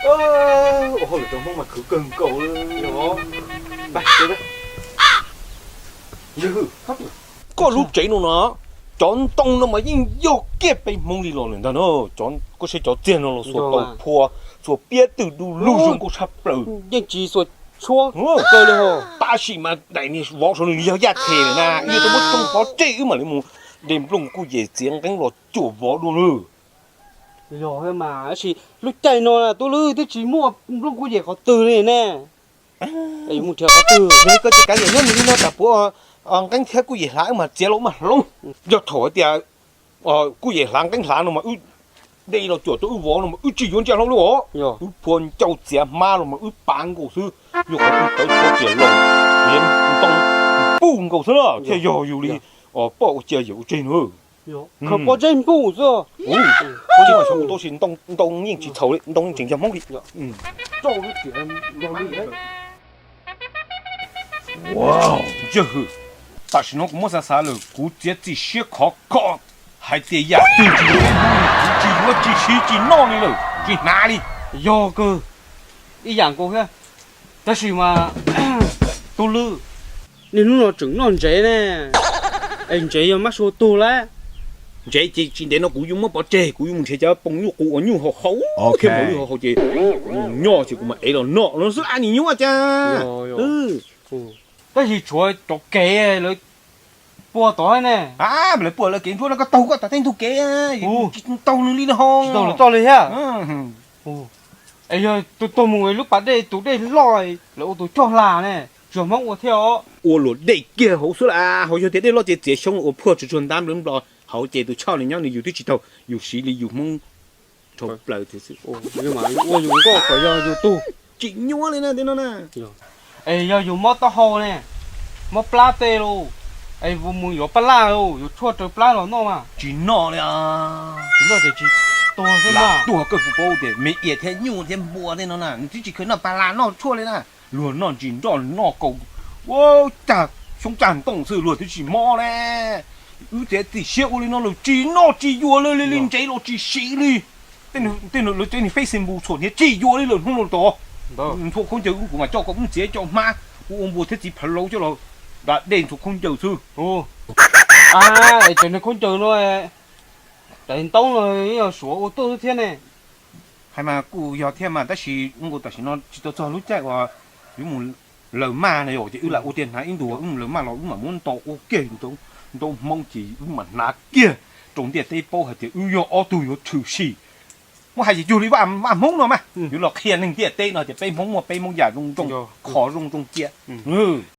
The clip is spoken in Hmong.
Ua hauj lwm rau Hmoob mas khwv kawg nkaus li. Koj lub tsev no no, cov ntoo no mas yeej yog kiag peb Hmoob li los lawm ntag na. Koj saib cov txiag no los xuas tau phua, xuas piab twm du lug zoo nkauj tshaj plaws. Yeej tsis xuas tshuab kawg li ho. Tab sis mas daim niag vov saum no nws yog yaj them lawm na, wb yuav tau muab tsoo pov tseg wb mam li mus de nplooj kuj yem txiav nqeeb los cuam vov dua lawm. Yog mas, tab sis lub caij no Tub Lwb twb tsis muaj nplooj kuj yem qhov twg li ne. Yus mus nrhiav qhov twg? Yog li koj tsis kav liam nyob mus li no tas puav nqeeb thiab kuj yem hlav wb mas txiav los wb mam hloov. Yog thaum hais tias kuj yem hlav nqeeb hlav no mas wb de los cuam rau wb vov no mas wb tsis yuav ntsia hlo li os. Wb phua ncauj txiav hmab los mas wb pav nkaus xwb. Yog qhov twg tawv tshuav tias los, niag ntoo npuj nkaus xwb na thiaj yog yus li. Poj ua cia yawm ua tseg na. Khaws pob zeb npuj xwb. Ua li mas xyov kuv tau sis ntoo yeej tsis txhaum li, ntoo yeej tseem yog Hmoob li. Yawg hwm, tam sim no kuv muab xav xav lawm kuv txiav txim siab khov kho hais tias yam twg tsis yog kuv li kuv tsis yuav tsis siv tsis noj li lawm tsis hnav li. Yog kawg, ib yam nkaus thiab. Tab sis mas Tub Lwb, niaj hnub no tseem noj ntsev ne, es ntsev yog mab sua tuag lawm. Ntsev ces tsis ntev no kuv yuav muab pov tseg, kuv yuav mus nrhiav cov poos nyuj qus uas nyuj haus haus thiab mos lwj haus haus ces nyob ces kuv mam ev los noj los xwb a nim nyuaj cas. Tab sis tshuav cov kev lawv puag tod ne. Lawv puag lawv kev ntsuab no koj taug koj tom tej ntug kev, tsis taug nws li no ho. Tsis taug lawv txoj li thiab. Es yog tus tuag mus lub pas dej tus dej loj, lawv ua tus coj hla ne, tsuas Hmoob ua thiab os. Ua luam dej kiag hauv xwb las, hauv yog tias dej loj ces txiav xyoob ua phuaj tsuag tsuag ntab nplawv nplo hauv ces tus choj nws nyob nws yus twb tsis taug, yus siv li yus Hmoob dhau plaws thiab xwb. Ua yus nkauj kom yog yus tug. Tsis nyuaj li na tej no na. Es yog yus mob taub hau ne, mob plab tej los, es mus yuav paj laj los yuav tshuaj raws plab los noj mas. Tsis noj li. Tsis noj ces tsis tuag xwb mas. Tuag kawg puas paub tias me ias thiab nyuj thiab npua tej no na nws twb tsis kheev noj paj laj noj tshuaj li na. Luag noj ntsis nroj noj kaus, ua cag xyoob cag ntoo xwb luag twb tsis mob ne. Wb txiav txim siab ua li no lawm tsis noj tsis yuav li, li ntsev los tsis siv li. Tej lawv tsev niag Facebook txhuam hniav tsis yuav li lawm hnub no tod. Ntxhua khaub ncaws kuv mam coj koj wb txiav coj hmab, kuv ua npua thiab txiv phav laus coj los da dej ntxhua khaub ncaws xwb. Es cov niag khaub ncaws no, cov ntaub no yog Suav ua tuaj xwb thiab ne. Hais mas kuj yog thiab mas tab sis nkaus tam sim no tsis tau txog lub caij uas yuav mus lawv maj na yom, ces wb lam ua tiag hnav ib ntus wb mus lawv maj los wb mam muab nto ua kiag ntaub Hmoob ces wb mam hnav kiag rau ntiaj teb paub hais tias wb yog ob tug yuav tshwm sim. Muab hais ces cuag li vaj Hmoob no mas yuav los qhia neeg ntiaj teb no tias peb Hmoob muaj peb Hmoob yam zoo zoo, qhov zoo zoo cia.